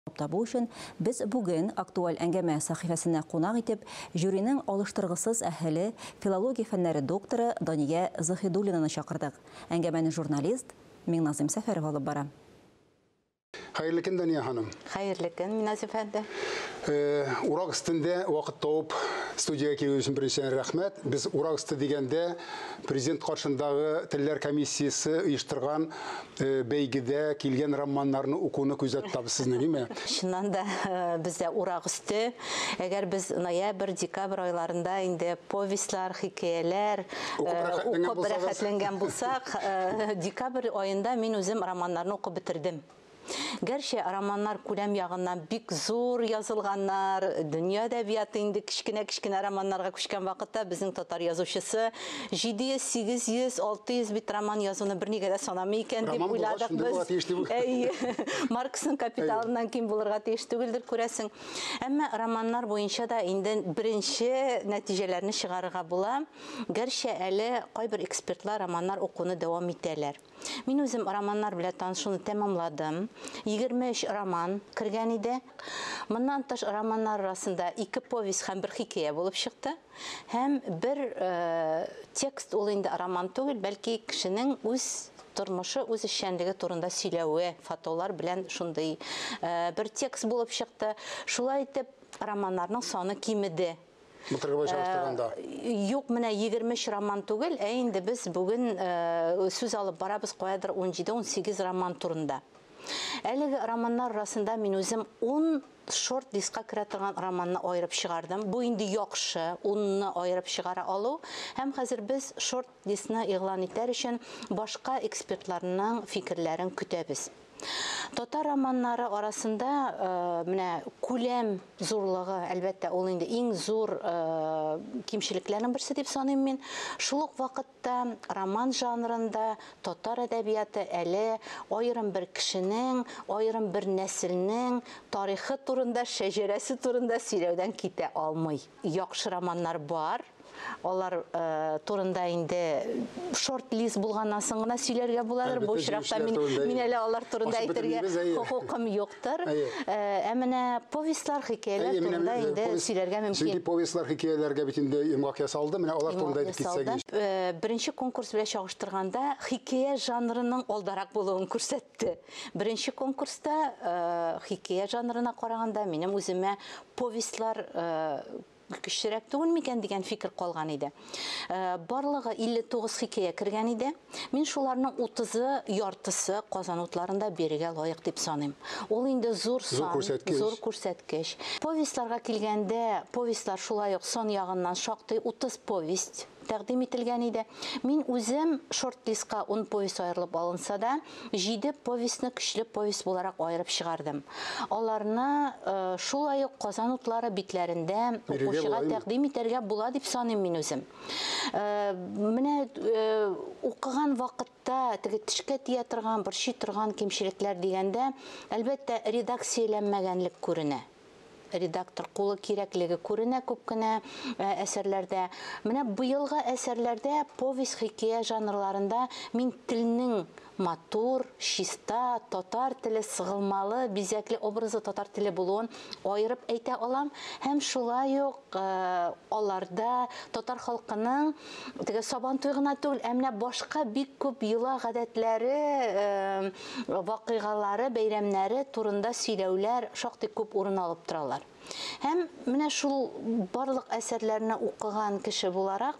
Табу өчен без бүген актуаль әңгәмә сәхифәсенә кунак итеп жюриның алыштыргысыз әһеле, филология фәннәре докторы Дания Заһидуллинаны чакырдык. Әңгәмәне журналист Миңназым Сәфәров алып бара. Хәерле көн, Дания ханым. Хәерле көн, Миназим әфәнде. Урак өстендә вакыт табып студиягә килү өчен беренчедән рәхмәт. Без урак өсте дигәндә президент каршындагы телләр комиссиясе оештырган бәйгедә килгән романнарны укуны күздә тотабыз сезнең, димме? Чыннан да бездә урак өсте. Әгәр без ноябрь, декабрь айларында инде повестьлар, хикәяләр укып рәхәтләнгән булсак, декабрь аенда мин үзем романнарны укып бетердем. Гәрчә романнар күләм ягыннан бик зур язылганнар, дөнья әдәбияты инде кечкенә-кечкенә романнарга күчкән вакытта безнең татар язучысы 700, 800, 600 бит роман язуны бернигә дә санамый икән дип уйладык без. Әйе, Марксның капиталыннан ким булырга тиеш түгелдер, күрәсең. Әмма романнар буенча да инде беренче нәтиҗәләрне чыгарырга була. Гәрчә әле кайбер экспертлар романнар укуны дәвам итәләр. Мин үзем романнар белән танышуны тәмамладым. 23 роман кергән иде. Моннан тыш романнар арасында 2 повесть һәм 1 хикәя булып чыкты. Һәм бер текст ул инде роман түгел, бәлки кешенең үз тормышы, үз эшчәнлеге турында сөйләве, фотолар белән шундый бер текст булып чыкты. Шулай итеп романнарның саны кимеде. Былтыргы белән чагыштырганда. Юк, менә 23 роман түгел, ә инде без бүген сүз алып барабыз каядыр 17-18 роман турында. Әлеге романнар арасында мин үзем 10 шорт-листка керә торган романны аерып чыгардым. Бу инде яхшы, 10-ны аерып чыгара алу. Һәм хәзер без шорт-листны игълан итәр өчен башка экспертларның фикерләрен көтәбез. Татар романнары арасында менә күләм зурлыгы, әлбәттә, ул инде иң зур кимчелекләрнең берсе дип саныйм мин. Шул ук вакытта роман жанрында татар әдәбияты әле аерым бер кешенең, аерым бер нәселнең тарихы турында, шәҗәрәсе турында сөйләүдән китә алмый. Яхшы романнар бар. Алар турында инде шорт-лист булганнан соң гына сөйләргә буладыр. Бу очракта мин әле алар турында әйтергә хокукым юктыр. Ә менә повестьлар, хикәяләр турында инде сөйләргә мөмкин. Чөнки повестьлар, хикәяләргә бит инде йомгак ясалды. Менә алар турында әйтеп китсәк. Беренче конкурс белән чагыштырганда хикәя жанрының алдарак булуын күрсәтте. Беренче конкурста хикәя жанрына караганда минем үземә повестьлар көчлерәк түгел микән дигән фикер калган иде. Барлыгы 59 хикәя кергән иде. Мин шуларның 30-ы, яртысы Казан утларында бирергә лаек дип саныйм. Ул инде зур сан, зур күрсәткеч. Повестьларга килгәндә, повестьлар шулай ук сан ягыннан шактый 30 повесть тәкъдим ителгән иде. Мин үзем шорт-листка 10 повесть аерылып алынса да, 7 повестьны көчле повесть буларак аерып чыгардым. Аларны шулай ук Казан утлары битләрендә укучыга тәкъдим итәргә була дип саныйм мин үзем. Менә укыган вакытта теге тешкә тия торган, борчый торган кимчелекләр дигәндә, әлбәттә, редакцияләнмәгәнлек күренә. Редактор кулы кирәклеге күренә күп кенә әсәрләрдә. Менә быелгы әсәрләрдә повесть, хикәя жанрларында мин телнең матур, чиста, татар теле сыгылмалы, бизәкле образы татар теле булуын аерып әйтә алам. Һәм шулай ук аларда татар халкының теге Сабантуй гына түгел, ә менә башка бик күп йола гадәтләре, вакыйгалары, бәйрәмнәре турында сөйләүләр шактый күп урын алып торалар. Һәм менә шул барлык әсәрләрне укыган кеше буларак,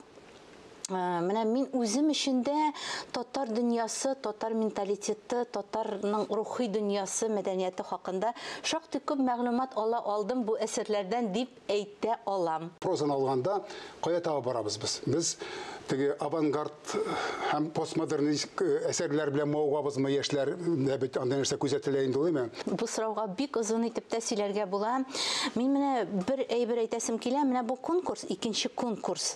менә мин үзем өчен дә татар дөньясы, татар менталитеты, татарның рухи дөньясы, мәдәнияте хакында шактый күп мәгълүмат ала алдым бу әсәрләрдән дип әйтә алам. Прозаны алганда кая таба барабыз без? Без теге авангард һәм постмодернист әсәрләр белән мавыгабызмы, яшьләр дә бит андый нәрсә күзәтелә инде, улыймы? Бу сорауга бик озын итеп тә сөйләргә була. Мин менә бер әйбер әйтәсем килә. Менә бу конкурс, икенче конкурс.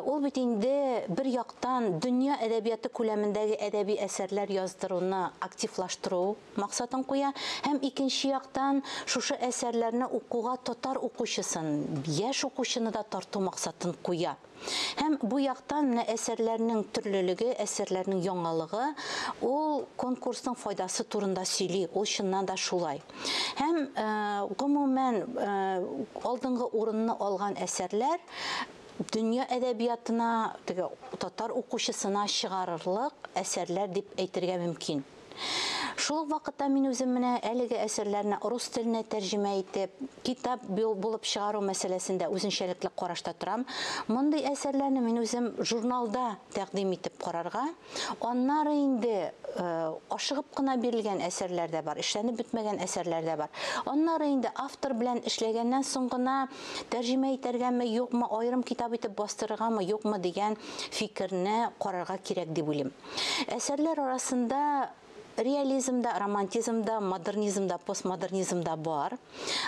Ул бит инде инде бер яктан дөнья әдәбияты күләмендәге әдәби әсәрләр яздыруны активлаштыру максатын куя, һәм икенче яктан шушы әсәрләрне укуга татар укучысын, яшь укучыны да тарту максатын куя. Һәм бу яктан менә әсәрләрнең төрлелеге, әсәрләрнең яңалыгы ул конкурсның файдасы турында сөйли, ул чыннан да шулай. Һәм гомумән алдынгы урынны алган әсәрләр дөнья әдәбиятына, теге татар укучысына чыгарырлык әсәрләр дип әйтергә мөмкин. Шул ук вакытта мин үзем менә әлеге әсәрләрне рус теленә тәрҗемә итеп, китап булып чыгару мәсьәләсендә үзенчәлекле карашта торам. Мондый әсәрләрне мин үзем журналда тәкъдим итеп карарга, аннары инде ашыгып кына бирелгән әсәрләр дә бар, эшләнеп бетмәгән әсәрләр дә бар. Аннары инде автор белән эшләгәннән соң гына тәрҗемә итәргәме, юкмы, аерым китап итеп бастырыргамы, юкмы дигән фикерне карарга кирәк дип уйлыйм. Әсәрләр арасында реализмда, романтизмда, модернизмда, постмодернизмда бар.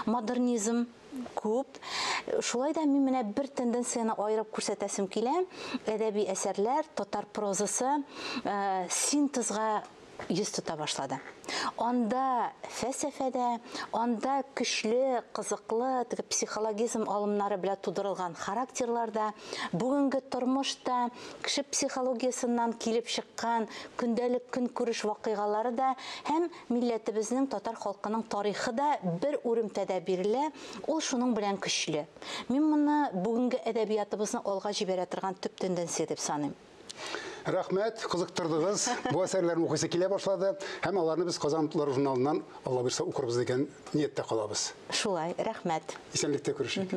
Модернизм күп. Шулай да мин менә бер тенденцияне аерып күрсәтәсем килә. Әдәби әсәрләр, татар прозасы синтезга йөз тота башлады. Анда фәлсәфәдә, анда көчле, кызыклы, теге психологизм алымнары белән тудырылган характерларда, бүгенге тормышта кеше психологиясеннән килеп чыккан көндәлек көнкүреш вакыйгалары да һәм милләтебезнең, татар халкының тарихы да бер үремтәдә бирелә, ул шуның белән көчле. Мин моны бүгенге әдәбиятыбызны алга җибәрә торган төп тенденция дип саныйм. Рәхмәт, кызыктырдыгыз. Бу әсәрләрне укыйсы килә башлады һәм аларны без Казан утлары журналыннан Алла бирсә укырбыз дигән нияттә калабыз. Шулай, рәхмәт. Исәнлектә күрешик.